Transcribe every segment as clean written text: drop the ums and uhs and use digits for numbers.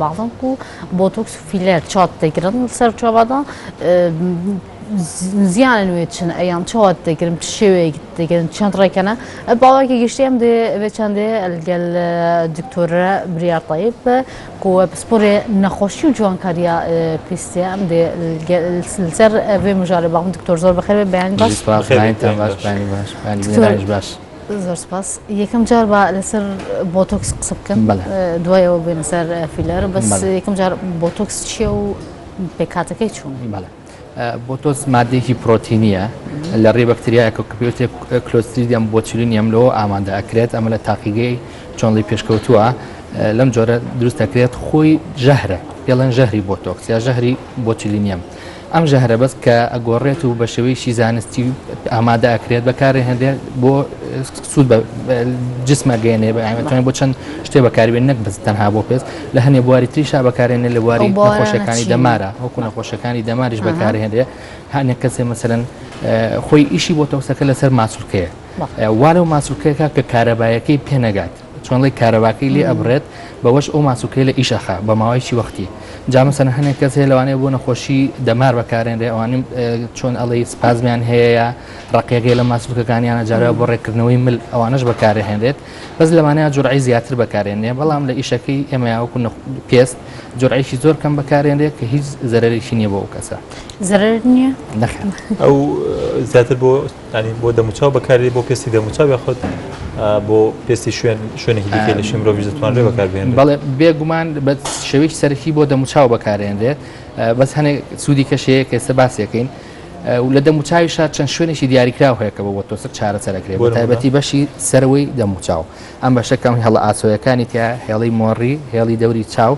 باڵنگ و بۆتۆکس و فیلەر چات دەگرن سەر چاوادا زیانن وێ چن ئەیان چاوات دەگرن چ شێوەیەک دەگرن چەند ڕێکەنە باوەکی گشتی ئەم دێ وێ چەندێ لەگەل دکتۆر بریار تەیب کو پسپۆرێ نەخۆشی و جوانکاریە پێستێ ئەم دێ لەسەر وێ مژارێ باڵم دکتۆر زۆر بەخێر بێ بەیانی باش. سپاس بەیانتان باش بەیانی باش بەیانی بینەرانیش باش. زۆر سپاس یەکەم جار با لەسەر بۆتۆکس قسە بکەم دوای ئەوە بێنە سەر فیلەر بەس یەکەم جار بۆتۆکس چییە و پێکهاتەکەی چۆن؟ بەڵێ بۆتۆکس مادەیەکی پرۆتینیە لە ڕێی بەکتریایەکە کە پێوترێت Clostridium botulinum لەوە ئامادە ئەکرێت ئەمە لە تاقیگەی چۆنڵی پێشکەوتووە لەم جۆرە دروست دەکرێت خۆی ژەهرە پێڵێن ژەهری بۆتۆکس یا ژەهری بۆتولینیەم ئەم ژەهرە بەس کە ئەگۆڕێت و بە شێوەیەکی زانستی ئامادە ئەکرێت بەکارهێنرێت بۆ سوود بە جسم ئەگەیەنێ بە ئەتوانێت بۆ چەند شتێ بەکاربێن نەک بەس تەنها بۆ پێست لە هەنێ بواری تریشا بەکارێنێ لە بواری نەخۆشیەکانی دەمارە وەکو نەخۆشیەکانی دەماریش بەکارهێنرێ هەنێک کەسێ مەسەلەن خۆی ئیشی بۆ تۆکسەکە لەسەر ماسولکەیە وا لەو ماسولکەیەکە کە کارەبایەکەی پێنەگات چۆن ڵێی کارەباکەی لێ ئەبڕێت بەوەش ئەو ماسولکەی لە ئیش ئەخا بە ماوەیەکی وەختی جا مەسەلەن هەنێک کەس هەیە لەوانەیە بۆ نەخۆشی دەمار بەکارێنرێ ئەوانەی چۆن ئەڵێی سپازمیان هەیە یا ڕقیەکەی لە ماسولکەکانیانە جارە بۆ ڕێککردنەوەی مل ئەوانەش بەکارهێنرێت بەس لەوانەیە جورعەی زیاتر بەکارێنێ بەڵام لە ئیشەکەی ئێمە وەکو پێست جورعەیەکی زۆر کەم بەکارێنرێت کە هیچ زەرەرێکی نییە بۆ ئەو کەسە. زەرەر نییە؟ نەخێر. ئەو زیاتر بۆ ینی بۆ دەموچاو بەکاری بۆ پێستی دەموچاو یاخود بۆ پێستی شوێن شوێنێکی دیکەی لەشی مرۆڤیش دەتوانرێت بەکاربهێنرێت؟ بەڵێ بێگومان بە شێوەیەکی سەرەکی بۆ دەموچاو بەکارێنرێت بەس هەنێک سوودی کەش هەیە کە ئێستا باسیەکەین و لە دەموچاویشا چەند شوێنێکی دیاریکراو هەیە کە بە بۆتۆکس چارەسەر ئەکرێت بە تایبەتی بەشی سەرەوەی دەموچاو ئەم بەشە کەم هێڵە ئاسۆیەکانی تیا هێڵی مۆڕی هێڵی دەوری چاو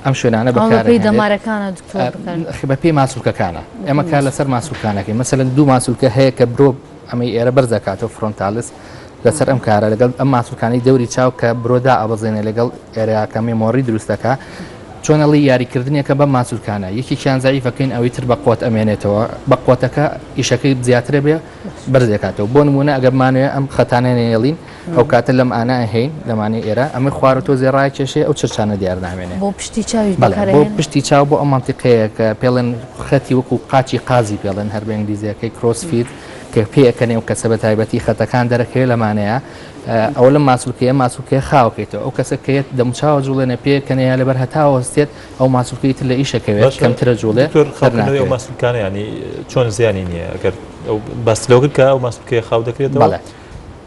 ئەم شوێنانە بەکارەی دەمارەکانە بەپێی ماسولکەکانە ئێمە کار لەسەر ماسولکانەکەی مەسەلەن دوو ماسولکە هەیە کە برۆ ئەمەی ئێرە بەرز دەکاتەوە frontalis لەسەر ئەم کارە لەگەڵ ئەم ماسولکانی دەوری چاو کە برۆدا ئابەزێنێ لەگەڵ ئێرەکە memory دروست دەکا چۆنەڵی یاریکردنێکە بە ماسولکانە یەکێکیان زەعیفەکەین ئەوی تر بە قوت ئەمێنێتەوە بە قوتەکە ئیشەکەی زیاترە بێ بەرزێکاتەوە بۆ نمونە ئەگەر بمانەوێ ئەم خەتانە نێڵین ئەو کاتە لەم ئانا هەین لەمانەی ئێرە ئەمە خوارە تۆزێ ڕایکێشێ ئەو چرچانە دیار نامێنێ بۆ پشتی چاویش بەڵێ بۆ پشتی چاو بۆ ئەم مەنتیقەیە کە پێڵێن خەتی وەکو قاچی قازی پێڵێن هەر بە ئینگلیزیەکەی crow's feet کە پێ ئەکەنێ و کەسە بە تایبەتی خەتەکان دەرەکەوێ لەمانەیە ئەوە لەم ماسولکەیە ماسولکەیە خاوکەیتەوە ئەو کەسە کە یەت دەموچاوە جوڵێنە پێ کەنێ یا لەبەر هەتاوە هەستێت ئەو ماسولکەی تر لە ئیشەکەوێت باشە کەمترە جوڵێ دکتۆر خاوکردنەوەی ئەو دەرناکەوێت. ماسولکانە یانی چۆن زیانی نییە ئەگەر ئەو باست لەوە کرد کە ئەو ماسولکەیە خاو دەکرێتەوە بەڵێ.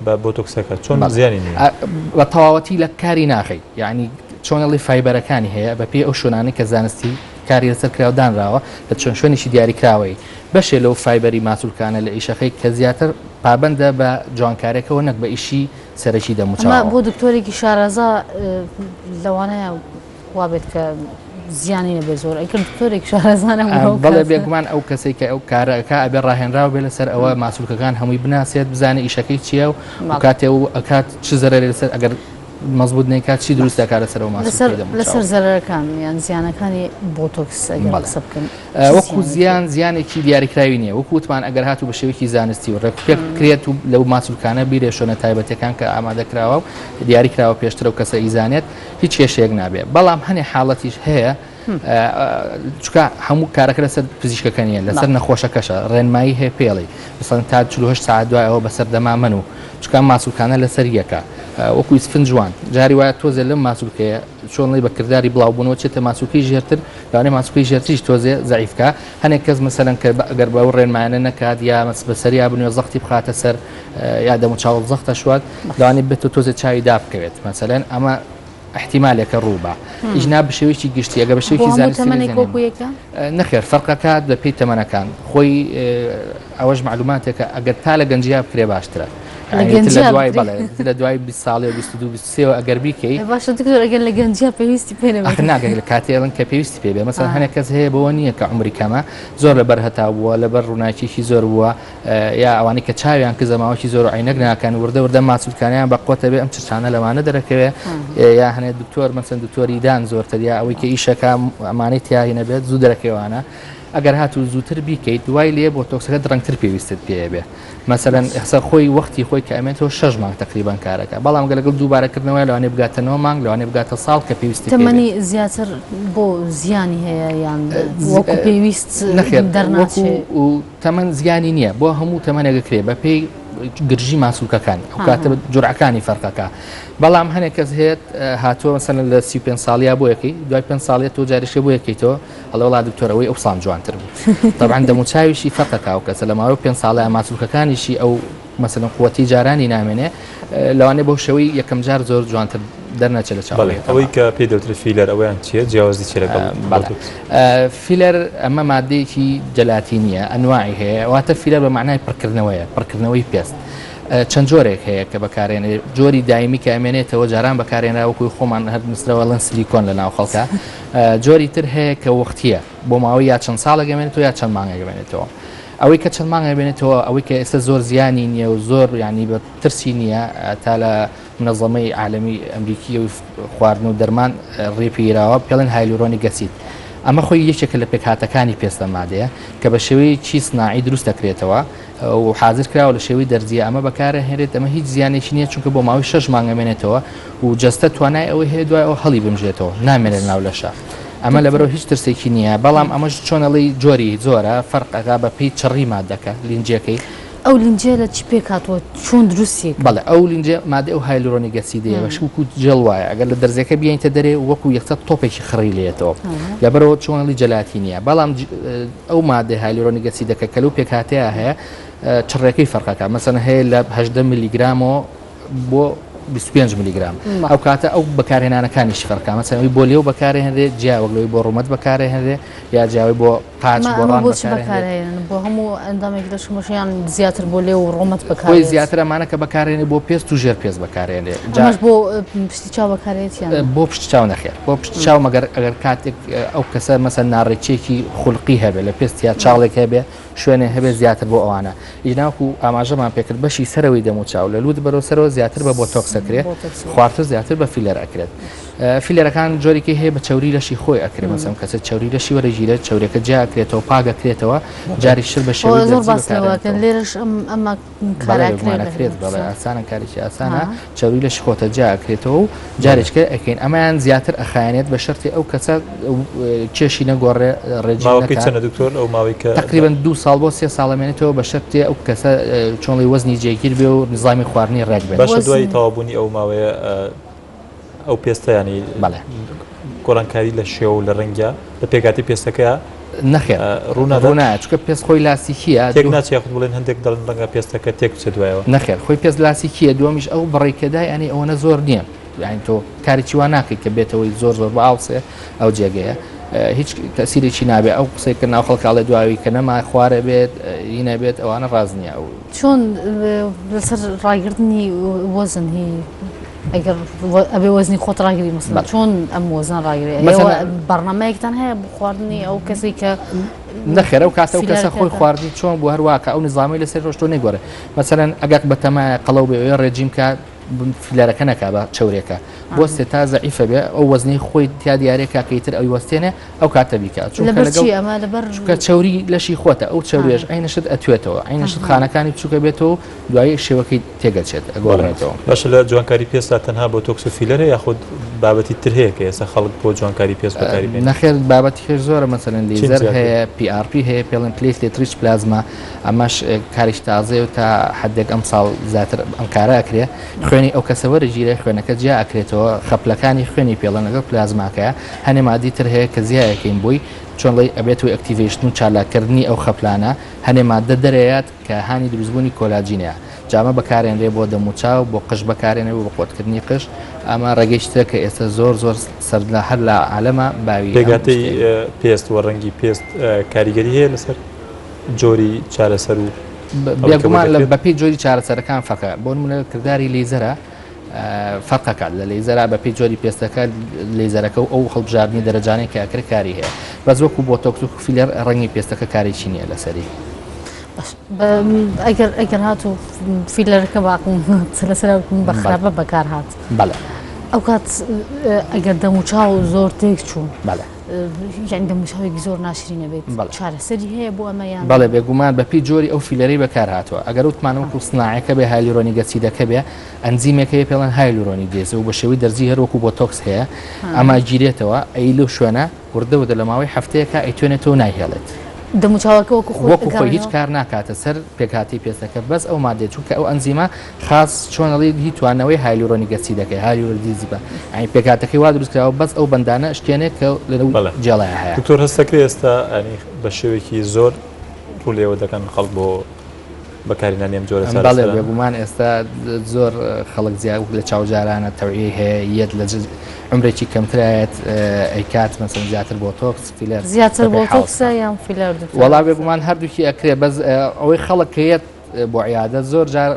بە بۆتۆکسەکە چۆن زیانی نییە؟ بە تەواوەتی لە کاری ناخەی یعنی چۆنەڵی فایبەرەکانی هەیە بە پێی ئەو شوێنانەی کە زانستی کاری لەسەر کراوە دانراوە لە چەند شوێنێکی دیاریکراوەی بەشێ لەو فایبەری ماسولکانە لە ئیشەکەی کە زیاتر پابەندە بە جوانکارێکەوە نەک بە ئیشی سەرەکی ئەمە دەموچاوەوە. بۆ دکتۆرێکی شارەزا لەوانەیە وابێت کە زیانی نەبێت زۆر ئەگەر دکتۆرێک شارەزا نەبوو ئەو بەڵێ کاتە. بێگومان ئەو کەسەی کە ئەو کارە ئەکا ئەبێ ڕاهێنراو بێ لەسەر ئەوە ماسولکەکان هەمووی بناسێت بزانێ ئیشەکەی چییە و بەڵێ. کاتێ و ئەکات چ زەرەرێ لەسەر ئەگەر مەزبوط نەیکات چی دروست دەکات لەسەر ئەو لەسەر ماسولکەی دەموچاو. لەسەر زەرەرەکان یان زیانەکانی بۆتۆکس ئەگەر بەڵێ. قسە بکەن چ وەکو زیانێکی زیان زیانێکی دیاریکراوی نییە وەکو وتمان ئەگەر هاتوو بە شێوەیەکی زانستی و ڕێکوپێک بکرێت و لەو ماسولکانە بیرێ شوێنە تایبەتەکان کە ئامادە کراوە و دیاری کراوە پێشتر ئەو کەسە ئیزانێت هیچ کێشەیەک نابێ بەڵام هەنێ حاڵەتیش هەیە چکە هەموو کارەکە لەسەر پزیشکەکە نیە لەسەر نەخۆشەکەشە ڕێنمایی هەیە پێڵی مثلەن تا 48 ساعت دوایەوە بەسەر دەمامەن و چکە ماسولکانە لەسەر یەکە وەکو ئیسفنج جوان جاری وایە تۆزێ لەم ماسولکەیە چۆنڵی بە کرداری بڵاوبوونەوە چێتە ماسولکەی ژێرتر لەوانەیە ماسولکەی ژێرتریش تۆزێ زەعیفکە هەنێک کەس مەسەلەن کە ئەگەر بەو ڕێنمایانە نەکات یا بەسەریا بنوێ زەختی بخاتە سەر یا دەموچاوت زەختە شوات لەوانەیە بێت و تۆزێ چاوی دابکەوێت مەسەلەن ئەمە احتیمالێکە ڕووبا ئیجنا بە شێوەیەکی گشتی ئەگە بە شێوەیەکی زانستی نەخێر فەرقەکات بە پێی تەمەنەکان خۆی ئەوەش معلوماتێکە ئەگەر تا لە گەنجیا بکرێ باشترە لە دوای بەڵێ لە دوای 20 ساڵی و 22 23 ئەگەر بیکەی باشە دکتۆر ئەگەر لە گەنجیا پێویستی پێ نەبێت ناگەر لە کاتێڵن کە پێویستی پێ بێ مەسەلەن هەنێک کەس هەیە بەوە نییە کە عمری کەمە زۆر لەبەر هەتا بووە لەبەر ڕووناکیی زۆر بووە یا ئەوانەی کە چاویان کزە ماوەکی زۆر و عینەک ناکەن وردە وردە ماسولکانیان بە قوتە بێ ئەم چرچانە لەوانە دەرەکەوێ یا هەنێ دکتۆر مەسەن دکتۆری دان زۆرتر یا ئەوەی کە ئیشەکە ئەمانەی تیاهی نەبێت زوو دەرەکەوانە. ئەگەر هاتوو زووتر بیکەیت وای لێ بۆتۆکسەکە درەنگتر پێویستت پێ بێ مەسەلەن ئێستا خۆی وەختی خۆی کە ئەمێنێتەوە شەش مانگ تەقریبەن کارەکە بەڵام گەر لەگەڵ دووبارەکردنەوەی لەوانەیە بگاتە نۆ مانگ لەوانەیە بگاتە ساڵ کە پێویستی پێ بێت. تەمەنی زیاتر بۆ زیانی هەیە یان وەکو پێویست نەخێر دەرناچێ؟ وەکو تەمەن زیانی نییە بۆ هەموو تەمەنێک ئەکرێ بەپێی گرژی ماسولکەکان ئەو کاتە جورعەکانی فەرقەکە بەڵام هەنێک کەس هەیە هاتووە مەسەلەن لە 35 ساڵیا بۆ یەکەی دوای 5 ساڵیە تۆ جارێکێ بۆ یەکەیتەوە ئەڵێ وەڵا دکتۆر ئەوەی ئەوسان جوانتر بوو تەبعەن دەموچاویشی فەرقەکە ئەو کەسە لە ماوەی پێنج ساڵەیە ماسولکەکانیشی ئەو مەسەلەن قوتی جارانی نامێنێ لەوانەیە بەو شێوەی یەکەم جار زۆر جوانتر دەرنەچێت لە چاو بەڵێ ئەوەی کە پێی دەوترێت فیلەر ئەوەیان چییە جیاوازی چییە لەگەڵ بەڵێ فیلەر ئەمە مادەیەکی جەلاتینیە ئەنواعی هەیە واتە فیلەر بە معنای پڕکردنەوەیە پڕکردنەوەی پێست چەند جۆرێک هەیە کە بەکارێنێ جۆری دایمی کە ئەمێنێتەوە جاران بەکارێنرا وەکوی خۆمان هەر نووسرەوە ڵێن سلیکۆن لە ناو خەڵکە جۆری تر هەیە کە وەختیە بۆ ماوەی یا چەند ساڵێک ئەمێنێتەوە یا چەند مانگێک ئەمێنێتەوە. ئەوەی کە چەند مانگێک ئەمێنێتەوە ئەوەی کە ئێستا زۆر زیانی نییە و زۆر یانی بە ترسی نییە تا لە منەزەمەی عالەمی ئەمریکی و خواردن و دەرمان ڕێ پێگیراوە پێڵێن hyaluronic acid. ئەمە خۆی یەکێکە لە پێکهاتەکانی پێستە مادەیە کە بە شێوەیەکی سناعی دروست دەکرێتەوە و حازر کراوە لە شێوەی دەرزیە ئەمە بەکارەهێنرێت ئەمە هیچ زیانێکی نییە چونکە بۆ ماوەی شەش مانگ ئەمێنێتەوە و جەستە توانای ئەوەی هەیە دوای ئەوە هەڵی بمژێتەوە نامێنێت ناو لەشە ئەمە لەبەرەوە هیچ ترسێکی نییە بەڵام ئەمەش چۆنەڵی جۆری زۆرە فەرق ئەکا بە پێی چڕی مادەکە لینجەکەی. ئەو لینجە لە چی پێک هاتووە چۆن دروستی ئەکەن؟ بەڵێ ئەو لینجە مادەی ئەو hyaluronic acid ەیە بەش وەکو جێڵ وایە ئەگەر لە دەرزیەکە بیەنیتە دەرێ وەکو یەکسەر تۆپێکی خڕی لێتەوە لەبەرەوە چۆنەڵی جەلاتینیە بەڵام ئەو مادەی hyaluronic acid ەکە کە لەو پێکهاتەیە هەیە چڕێکەی فەرقەکە مەسەن هەیە لە 18 میلیگرامەوە بۆ 25 میلیگرام ئەو کاتە ئەو بەکارهێنانەکانیش فەرقە مەسەن ئەوی بۆ لێو بەکارهێنرێ جیا وەک لەوەی بۆ ڕوومەت بەکارهێنرێ یا جیاوەی بۆ قاچ بۆ ڕان بەکارهێنن بۆ هەموو ئەندامێک لەش مەشیان زیاتر بۆ لێو و ڕوومەت بەکارێت زیاتر ئەمانە کە بەکارێنێ بۆ پێست و ژێر پێست بەکارێنێ جاش بۆ پشتی چاو بەکارێت یان بۆ پشت چاو نەخێر بۆ پشت چاو مەگەر ئەگەر کاتێک ئەو کەسە مەسەن ناڕێکیەکی خولقی هەبێ لە پێست یا چاڵێک هەبێ شوێنێ هەبێ زیاتر بۆ ئەوانە ئیجناوەکو ئاماژەمان پێکرد بەشی سەرەوەی دەم و چاو لە لوت بەرەو سەرەوە زیاتر بە بۆتۆکس ئەکرێ خوارتر زیاتر بە فیلەر ئەکرێت فیلەرەکان جۆرێکی هەیە بە چەوری لەشی خۆی ئەکرێ مەسەن کەسە چەوری لەشی وەرەگیرێت چەورەکە جیا ئەکرێتەوە پاک ئەکرێتەوە جاری شتر بە شێوەی زۆر باس لەوە لێرەش ئەمە کارەکرێت بەڵێ ئاسانە کارێکی ئاسانە چەوری لەشی خۆتە جیا ئەکرێتەوە و جارێککە ئەکەین ئەمەیان زیاتر ئەخایەنێت بە شەرتی ئەو کەسە کێشی نەگۆڕێ ڕێجی چەنە دکتۆر ئەو ماوەی کە تقریبا دو ساڵ بۆ سێ ساڵ ئەمێنێتەوە بە شەرتێ ئەو کەسە چۆنڵی وەزنی جێگیر بێ و نظامی خواردنی ڕێک بێت باشە دوای تەواوبوونی ئەو ماوەیە ئەو پێستە ینی بەڵێ گۆڕانکاری لە شێوە و لە ڕەنگە لە پێکاتی پێستەکەیە نەخێر ڕوونادات ڕوونایە چونکە پێست خۆی لاستیکیە تێک ناچێت یاخود بڵێن هەندێک دەڵێن ڕەنگە پێستەکە تێک بچێت دوایەوە نەخێر خۆی پێست لاستیکیە دووەمیش ئەو بڕەی کە دای ئەنی ئەوەنە زۆر نییە یانی تۆ کارێکی وا ناکەیت کە بێتەوەی زۆر زۆر بئاوسێ ئەو جێگەیە هیچ تەسیرێکی نابێ ئەو قسەی کە ناو خەڵکاڵێ دواوی کە نەما خوارە بێت ی نەبێت ئەوانە ڕاست نییە ئەو چۆن لەسەر ڕاگرتنی وەزن هی ئەگەر ئەبێ وەزنی خۆت ڕاگری مەسەلەن چۆن ئەم وەزنە ڕاگری ئێوە بەرنامەیەکتان هەیە بۆ خواردنی ئەو کەسێک کە نەخێر ئەو کاتە ئەو کەسە خۆی خواردنی چۆن بوو هەروە کە ئەو نظامی لەسەر ڕۆشتۆ نەیگۆڕێ مەسەلەن ئەگەر بەتەمایە قەڵەو بێ ڕێجیم کە فیلەرەکە نەکا بە چەورێکە بۆستێ تا زەعیفە بێ ئەو وەزنەی خۆی تیا دیارێ کاکەی تر ئەوی وەستێنێ ئەو کاتە بیکا چونکە لەگەڵ چونکە چەوری لەشی خۆتە ئەو چەوریش عینە شت ئەتوێتەوە عینە شت خانەکانی بچووکە بێتەوە و دوایی شێوەکەی تێگەچێت ئەگۆڕێتەوە. باشە لە جوانکاری پێستا تەنها بۆتۆکس و فیلەرە یاخود بابەتی تر هەیە کە ئێستا خەڵک بۆ جوانکاری پێست بەکاری بێنێت؟ نەخێر بابەتی خێر زۆرە مەسەلەن لیزەر هەیە PRP هەیە پێڵێن platelet rich plasma ئەمەش کارێکی تازەیە و تا حدێک ئەمساڵ زیاتر ئەم کارە ئەکرێ خوێنی ئەو کەسە وەرەگیرێ خوێنەکە جیا ئەکرێتەوە خەپلەکانی خوێنی پێڵێن لەگەڵ پلازماکەیە هەنێ مادی تر هەیە کە زیایەکەین بۆی چۆن ڵی ئەبێت و activation و چالاککردنی ئەو خەپلانە هەنێ مادە دەرەیات کە هانی دروستبوونی کۆلاجینەیە جا ئەمە بەکارێنرێ بۆ دەموچاو بۆ قژ بەکارێنێ بۆ بەقوەتکردنی قژ ئەمە ڕێگەیش ترە کە ئێستا زۆر زۆر سەر لە هەر لە عالەمە باوی ئەم پێکهاتەی شتەیە. پێست و ڕەنگی پێست کاریگەری هەیە لەسەر جۆری چارەسەر و ئەوەی کە بۆی بێگومان لە دەکرێت؟ بەپێی جۆری چارەسەرەکان فەرقە بۆ نمونە کرداری لەیزەرە فەرقەکات لە لەیزەرا بەپێی جۆری پێستەکە لەیزەرەکە و ئەو هەڵبژاردنی دەرەجانەی کە ئەکرێت کاری هەیە بەس وەکو بۆتۆکس و فیلەر ڕەنگی پێستەکە کارێکی نییە لەسەری. ئەگەر ئەگەر هاتوو فیلەرەکە باقم لەسەر بە خراپە بەکار هات بەڵێ. ئەو کات ئەگەر دەموچاو زۆر تێک چوو بەڵێ یعنی دەموچاوێکی زۆر ناشرینە بێت چارەسەری هەیە بۆ ئەمە یان بەڵێ بێگومان بەپی جۆری ئەو فیلەرەی بەکار هاتووە ئەگەر وتمان وەکو سناعەکە بێ hyaluronic acid ەکە بێ ئەنزیمێک هەیە پێڵەن hyaluronidase ە و بە شێوەی دەرزی هەر وەکو بۆتۆکس هەیە ئەما گیرێتەوە ئەی لەو شوێنە وردە وردە لە ماوەی هەفتەیەکا ئەیتوێنێتەوە و نایهێڵێت. دەموچاوەکە وەکو خۆی وەکو خۆی هیچ ئەگەڕێنەوە؟ کار ناکاتە سەر پێکهاتەی پێستەکە بەس ئەو مادەیە چونکە ئەو ئەنزیمە خاس چۆن ئەڵێی هی توانەوەی hyaluronic acid ەکەی hyaluronidase بە یانی پێکهاتەکەی وا دروست کراوە بەس ئەو بەندانە ئەشکێنێ کە لەناو بەڵێ جێڵایا هەیە. دکتۆر هەست دەکرێ ئێستا یانی بە شێوەیەکی زۆر ڕوو لێوە دەکەن خەڵک بۆ بەکارهێنانی ئەم جۆرە بەڵێ چارەسەرانە؟ بێگومان ئێستا زۆر خەڵک زیاد لە چاوجارانە تەوعیەی هەیە یەت لە عمرێکی کەمترایەت ئەیکات مەسەن زیاتر بۆتۆکس فیلەر زیاتر بەپێی بۆتۆکسە حاڵەتەکان. یان فیلەر دکتۆر وەڵا بێگومان هەردووکی ئەکرێ بەس ئەوەی خەڵک کە یەت بۆ عیادە زۆر جار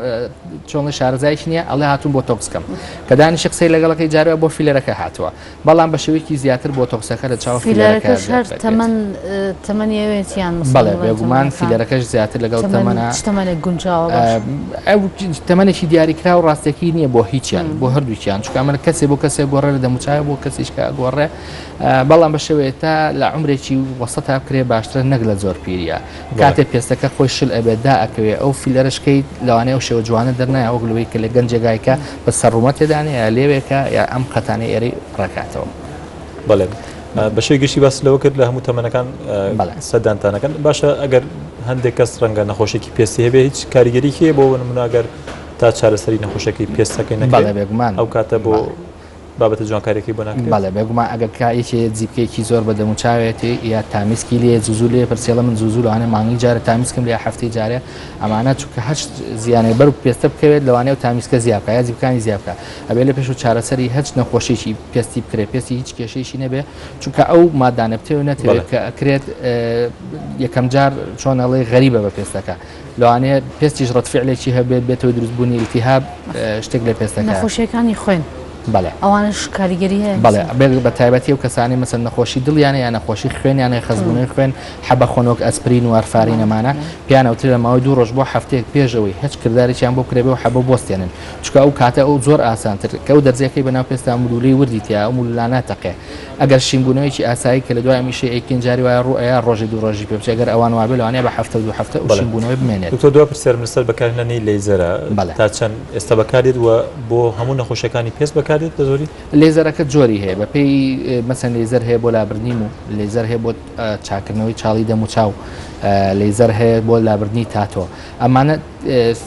چۆنڵی شارەزایش نییە ئەڵێ هاتوون بۆتۆکس کەم کە دانیشی قسەی لەگەڵەکەی جارێ بۆ فیلەرەکە هاتووە بەڵام بە شێوەیەکی زیاتر بۆتۆکسەکە لە چاو فیلەرەکە فیلەرەکەش هەر زیاتر ئەکرێت. تەمەن تەمەنی ئەوێت یان مەسەلەن بەڵێ بڵێن بێگومان تەمەنەکان فیلەرەکەش زیاتر لەگەڵ تەمەن تەمەنە چ تەمەنێک گونجاوە باشە؟ ئەو تەمەنێکی دیاریکراو ڕاستەکی نییە بۆ هیچیان بۆ هەردووکیان چونکە ئەمە کەسێ بۆ کەسێ گۆڕێ لە دەموچاوێ بۆ کەسیش کە گۆڕێ بەڵام بە شێوەیە تا لە عمرێکی وەسەتا بکرێ باشترە نەک لە زۆر پیریە کاتێ پێستەکە خۆی شل ئەبێت دا ئەکەوێ ئەو فیلەرەش کەیت لەوانەیە ئەو شێوە جوانە دەرنایە وەک لەوەی کە لە گەنجێگایکە بە سەر ڕوومەتێ دانێ یا لێوێکە یا ئەم خەتانەی ئێرەی ڕێکاتەوە. بەڵێ بە شێوەی گشتی باست لەوە کرد لە هەموو تەمەنەکان سەردانتانەکەن باشە ئەگەر هەندێک کەس ڕەنگە نەخۆشێکی پێستی هەبێ هیچ کاریگەریی هەیە بۆ نمونە ئەگەر تا چارەسەری نەخۆشەکەی پێستەکەی نەکرێت بێگومان ئەو کاتە بۆ بابەتە جوانکاریەکەی بۆ ناکرێت؟ بەڵێ بێگومان ئەگەر کا یەکێ زیپکەیەکی زۆر بە دەموچاوێتی یا تامیسکی لێ زوو زوو لێ پرسێڵە من زوو زوو لەوانەیە مانگی جارێ تامیسکم لێ هەفتەی جارێ ئەمانە چونکە هەچ زیانێ بەر پێستە بکەوێت لەوانەیە و تامیسکە زیا بکە یا زیپکانی زیا بکە ئەبێ لە پێش و چارەسەری هەچ نەخۆشیێکی پێستی بکرێ پێستی هیچ کێشەیەکی نەبێ چونکە ئەو مادانە بتەوێ نەتەوێت کە ئەکرێت یەکەم جار چۆن ئەڵێ غەریبە بە پێستەکە لەوانەیە پێستیش ڕەد فعلێکی هەبێت بێتەوە دروستبوونی ئیلتیهاب شتێک لە پێستەکە. نەخۆشیەکانی خوێن بەڵێ ئەوانەش کاریگەری هەیە؟ بەڵێ بێت بە تایبەتی ئەو کەسانەی مەسەن نەخۆشی دڵیانە یا نەخۆشی خوێنیان هەیە خەستبوونەوەی خوێن حەبە خۆن وەک ئەسپرین و وارفارین ئەمانە پێیان ئەوترێ لە ماوەی دوو ڕۆژ بۆ هەفتەیەک پێش ئەوەی هەچ کردارێکیان بۆ بکرێ بێ و حەبە بوەستێنن چونکە ئەو کاتە ئەو زۆر ئاسانتر کە ئەو دەرزیەکەی بەناو پێستا مولولەی وردی تیا ئەو مولولانە تەقێ ئەگەر شینبوونەوەیەکی ئاسایی کە لە دوای ئەم ئیشەی ئەیکەین جاری وایە ڕوو ئەیا ڕۆژێ دوو ڕۆژی پێ بچێ ئەگەر ئەوان وابێ لەوانەیە بە هەفتە و دوو هەفتە ئەو بەڵێ شینبوونەوەی بمێنێت. دکتۆر دوا پرسیارم لەسەر بەکارهێنانی لەیزەرە بەڵێ. تا چەند ئێستا بەکاردێت و بۆ هەموو نەخۆشیەکانی پێست بەکاردێت بە زۆری؟ لەیزەرەکە جۆری هەیە بە پێی مەسەن لەیزەر هەیە بۆ لابردنی موو لەیزەر هەیە بۆ چاکردنەوەی چاڵی دەم و چاو لەیزەر هەیە بۆ لابردنی تاتۆ ئەمانە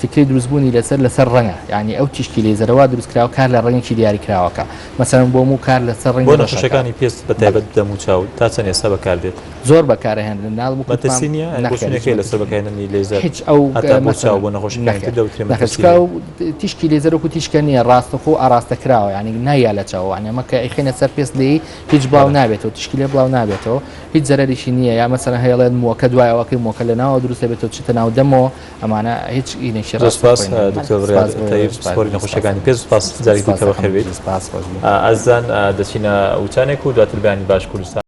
فیکرەی دروستبوونی لەسەر لەسەر ڕەنگە یانی ئەو تیشکی لەیزەرە وا دروستکراوە کار لە ڕەنگێکی دیاریکراوەکە مەسەلەن بۆ موو کار لەسەر بۆ ڕەنگی ڕەشەکە نەخۆشەکانی پێست بە تایبەت دەم و چاو تا چەند ئێستا بەکاردێت؟ زۆر بەکارئەهێنرێن ناڵ وەکو مەترسی نییە؟ یانی نەخێر بۆچوونێک هیچ هەیە لەسەر مەترسی بەکارهێنانی لەیزەر هیچ ئەو هەتا بۆ چاو مەسەلەن بۆ نەخۆشەکانی نەخێر تر دەوترێ نەخێر مەترسی چونکە هەیە؟ ئەو تیشکی لەیزەر وەکو تیشکە نییە ڕاستەخۆ و ئاڕاستەکراوە یانی نایا لە چاو یانی ئەمە کە ئەیخەینە سەر پێست لێی هیچ بڵاو بەڵێ. نابێتەوە تیشکی لێ بڵاو نابێتەوە هیچ زەرەریشی نییە یا مەسەلەن هەیە ئەڵێن مووەکە دوای ئەوەکەی مووەکە لە ناوەوە دروست دەبێتەوە چتە ناو دەمەوە ئەمانە هیچ ئینێکی زۆر سپاس ڕاستەقۆی نییە. دکتۆر بڕیار سپاس بۆ تەیب ئێوەش پسپۆری سپاس نەخۆشیەکانی پێست سپاس جارێکی سپاس دیکە دەکەم بەخێربێیت سپاس خۆش بی. ئازیزان دەچینە وچانێک و دواتر بەیانی باش کوردستان.